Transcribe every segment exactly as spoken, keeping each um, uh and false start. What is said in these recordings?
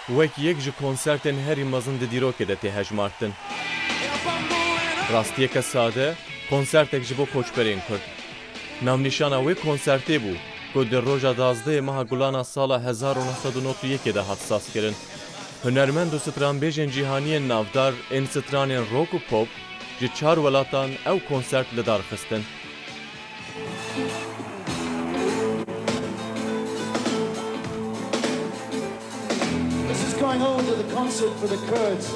Wek yek ji konsertên herî mezin di dîrokê de tê hejmartin. Rastiyeke sade, konsertek ji bo koçberên Kurd. Navnîşana wê konsertê bû ku di roja dazdehê meha Gulana sala hezar û neh sed û nod û yekê de hat sazkirin. Hunermend û stranbêjên cîhanî yên navdar ên stranên rock û pop ji çar welatan ew konsert li dar xistin. This is going on to the concert for the Kurds.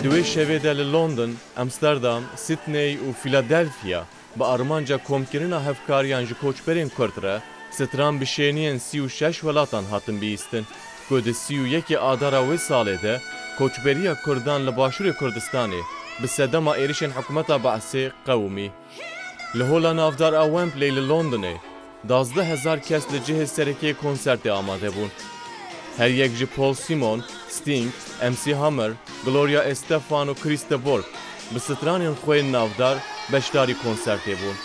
Di wê şevê de li London, Amsterdam, Sydney û Philadelphia bi armanca komkirina hevkariyan ji koçberên Kurd re, stran bi şêniyên sî û şeş welatan hatin bihîstin, ku di sî û yekê Adara wê salê de koçberiya Kurdan li Başûrê Kurdistanê bi sedema êrişên hikûmeta Be'sê qewimî. Li hola navdar a Wembley li Londonê, duwazdeh hezar kes li cihê sereke yê konsertê amade bûn. Her yek ji Paul Simon, Sting, M C Hammer, Gloria Estefan û Chris de Burgh bi stranên xwe yên navdar beşdarî konsertê bûn.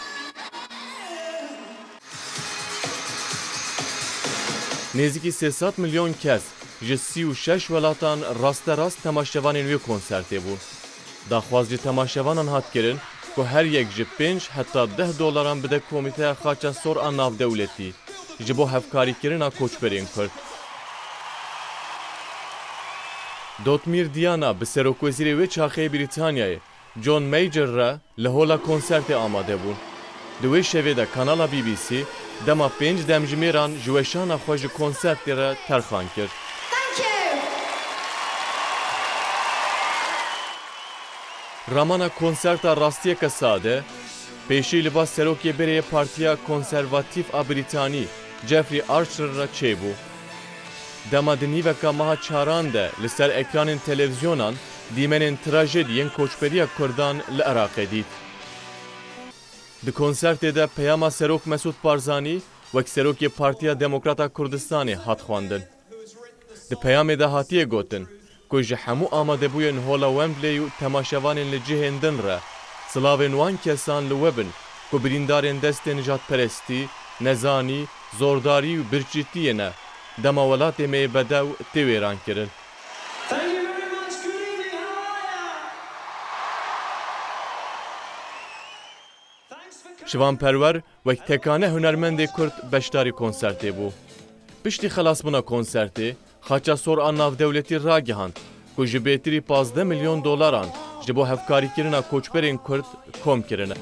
Nêzîkî sê sed milyon kes ji sî û şeş welatan rasterast temaşevanên wê konsertê bûn. Daxwaz ji temaşevanan hat kirin ku her yek ji pênc heta deh dolaran bide Komîteya Xaça Sor a Navdewletî ji bo hevkarîkirina koçberên Kurd. Dotmîr Diana bi serokwezîrê wê çaxê yê Brîtanyayê, John Major re li hola konsertê amade bûn. Di wê şevê de kanala B B C dema pênc demjimêran ji weşana xwe ji konsertê re terxan kir. Thank you. Ramana konserta rastiyeke sade, pêşî li ba serokê berê yê Partiya Konservatîf a Brîtanî, Jeffrey Archer re çêbû. Dema di nîveka meha çaran de li ser ekranên televîzyonan dîmenên trajedî yên koçberiya Kurdan li Iraqê dît. Di konsertê de peyama Serok Mesûd Barzanî wek Serokê Partiya Demokrat a Kurdistanê hat xwendin. Di peyamê de hatiye gotin ku ji hemû amadebûyên Hola Wembley û temaşevanên li cihên din re, silavên wan kesan li we bin ku birîndarên destê nijadperestî, nezanî, zordarî û birçîtiyê ne, dema welatê me yê bedew tê wêrankirin. Thank you very much. Good evening. How are you? Şivan Perwer wek tekane hunermendê Kurd beşdarî konsertê bû. Piştî xelasbûna konsertê, Xaça Sor a Navdewletî ragihand ku ji bêtirî pazdeh milyon dolaran ji bo hevkarîkirina koçberên Kurd kom kirine.